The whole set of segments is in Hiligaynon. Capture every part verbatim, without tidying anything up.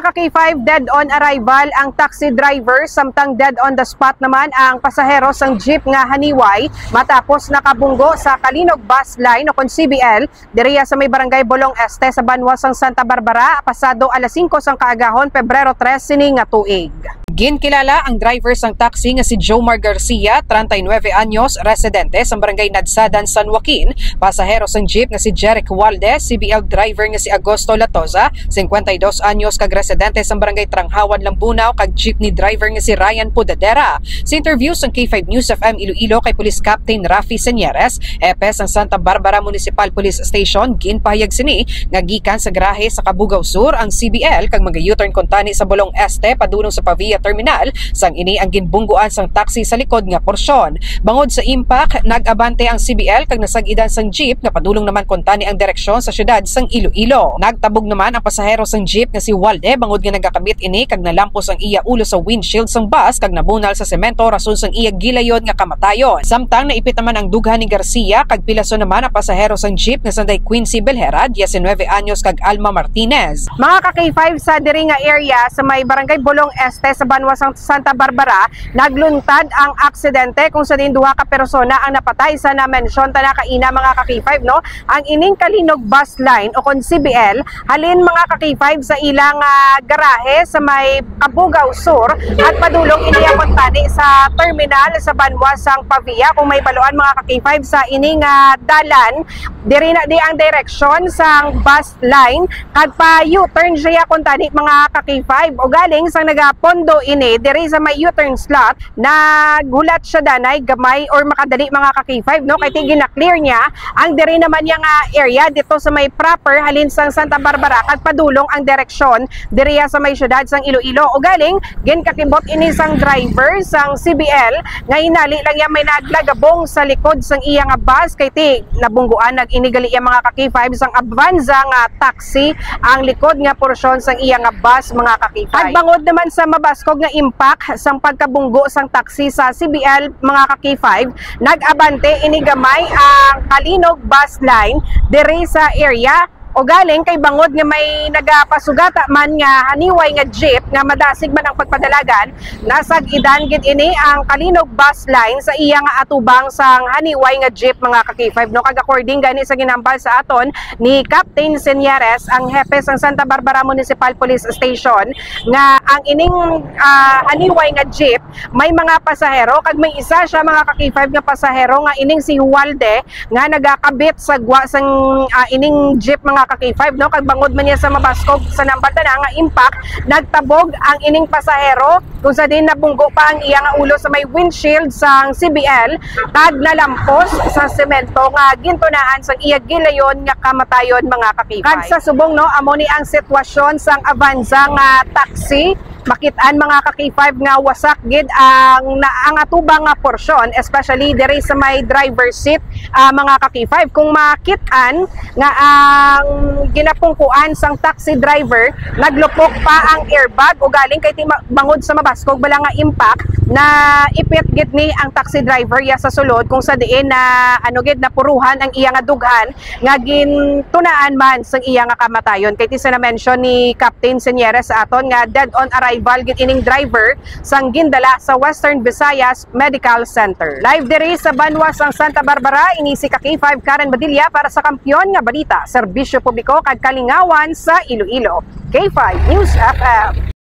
Ka K five, dead on arrival ang taxi driver, samtang dead on the spot naman ang pasahero sang jeep nga haniway matapos nakabunggo sa Kalinog Bus Line o kon C B L diriya sa may barangay Bolong Este sa banwa sang Santa Barbara, pasado alas singko sang kaagahon, Pebrero tres sini nga tuig. Ginkilala ang driver sang taxi nga si Jomar Garcia, treinta y nueve anyos, residente sa barangay Nadsadan, San Joaquin, pasahero sang jeep nga si Jeric Walde, C B L driver nga si Agosto Latoza, cincuenta y dos anyos, kag residente sa barangay Tranghawan, Lambunao, kag jeepney driver nga si Ryan Pudadera. Sa interview sang K five News F M Iloilo kay Police Captain Rafi Señeres, hepe sang Santa Barbara Municipal Police Station, ginpahayag sini nga gikan sa garahe sa Cabugao Sur ang C B L kag maga-U-turn kuntani sa Bolong Este padulong sa Pavia Terminal, sang ini ang ginbungguan sang taxi sa likod nga porsyon. Bangod sa impact, nag-abante ang C B L kag nasag-idan sang jeep nga padulong naman kuntani ang direksyon sa siyudad sang Iloilo. Nagtabog naman ang pasahero sang jeep nga si Walde bangod nga nagakabit ini kag nalampos ang iya ulo sa windshield sang bus kag nabunal sa semento rason sang iya gilayon nga kamatayon. Samtang naipit naman ang dughan ni Garcia kag pilason naman ang pasahero sang jeep nga sanday Quincy Belhera, diecinueve anyos, kag Alma Martinez. Mga ka K five, sa diri nga area sa may Barangay Bolong Este sa banwa sang Santa Barbara, nagluntad ang aksidente kung sa diin duha ka persona ang napatay sa na-mention ta na kaina, mga ka K five, no? Ang ining Kalinog Bus Line o kon C B L, halin, mga ka K five, sa ilang ah, garahe sa may Cabugao Sur at padulong ini ang pagtani sa terminal sa banwa sang Pavia. Kung may baluan, mga ka K five, sa ini nga dalan, diri na di ang direksyon sang bus line kag pa U-turn siya kuntani, mga ka K five. Ugaling sang nagapondo ini diri sa may U-turn slot, naghulat siya danay gamay or makadali, mga ka K five, no? Kay ti gina-clear niya ang diri naman niya nga area dito sa may proper halin sang Santa Barbara kag padulong ang direksyon diriya sa may siyudad sang Iloilo. Ugaling, ginkakibot ini sang driver sang C B L nga hinali lang niya may naglagabong sa likod sang iya nga bus kay ti nabungguan nag inigali iya, mga ka K five, sang Avanza nga taxi ang likod nga porsyon sang iya nga bus, mga ka K five. At bangod naman sa mabaskog nga impact sang pagkabunggo sang taxi sa C B L, mga ka K five, nag-abante ini gamay ang Kalinog Bus Line diri sa area. Ugaling kay bangod nga may nagapasugata man nga haniway nga jeep nga madasig man ang pagpadalagan, nasag-idan gid ini ang Kalinog Bus Line sa iya nga atubang sang haniway nga jeep, mga ka K five, no? Kag according gani sa ginambal sa aton ni Captain Señeres, ang hepe sang Santa Barbara Municipal Police Station, nga ang ining ah, haniway nga jeep may mga pasahero kag may isa siya, mga ka K five, nga pasahero nga ining si Hualde nga nagakabit sa gwa sang ah, ining jeep, mga ka K five, no? Kag bangod man niya sa mabaskog sa nambal tana nga impact, nagtabog ang ining pasahero kung sa din nabunggo pa ang iya nga ulo sa may windshield sang C B L kag nalampos sa semento nga gintunaan sang iya gilayon nga kamatayon, mga ka K five. Kag sa subong, no, amo ni ang sitwasyon sang Avanza nga taxi. Makit-an, mga ka K five, nga wasak gid ang na, ang atubang nga porsyon, especially diri sa may driver seat, ah, mga ka K five. Kung makit-an nga ang ginapungkuan sang taxi driver, naglupok pa ang airbag, ugaling kay ti ma-, bangod sa mabaskog bala nga impact, na ipit gid ni ang taxi driver ya sa sulod, kung sa diin na, ano gid, napuruhan ang iya nga dughan nga gintunaan man sang iya nga kamatayon. Kay ti sa na-mention ni Captain Señeres sa aton nga dead on arrival gid ining driver sang gindala sa Western Visayas Medical Center. Live diri sa banwa sang Santa Barbara, ini si ka K five Karen Badilla para sa Kampiyon nga Balita, Serbisyo Publiko kag Kalingawan sa Iloilo. K five News F M.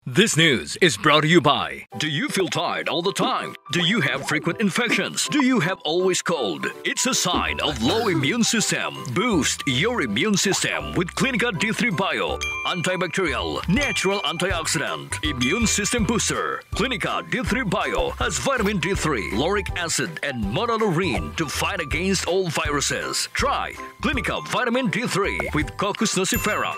This news is brought to you by. Do you feel tired all the time? Do you have frequent infections? Do you have always cold? It's a sign of low immune system. Boost your immune system with Clinica D three Bio. Antibacterial, natural antioxidant, immune system booster. Clinica D three Bio has vitamin D three, lauric acid, and monolaurin to fight against all viruses. Try Clinica Vitamin D three with Cocos nucifera.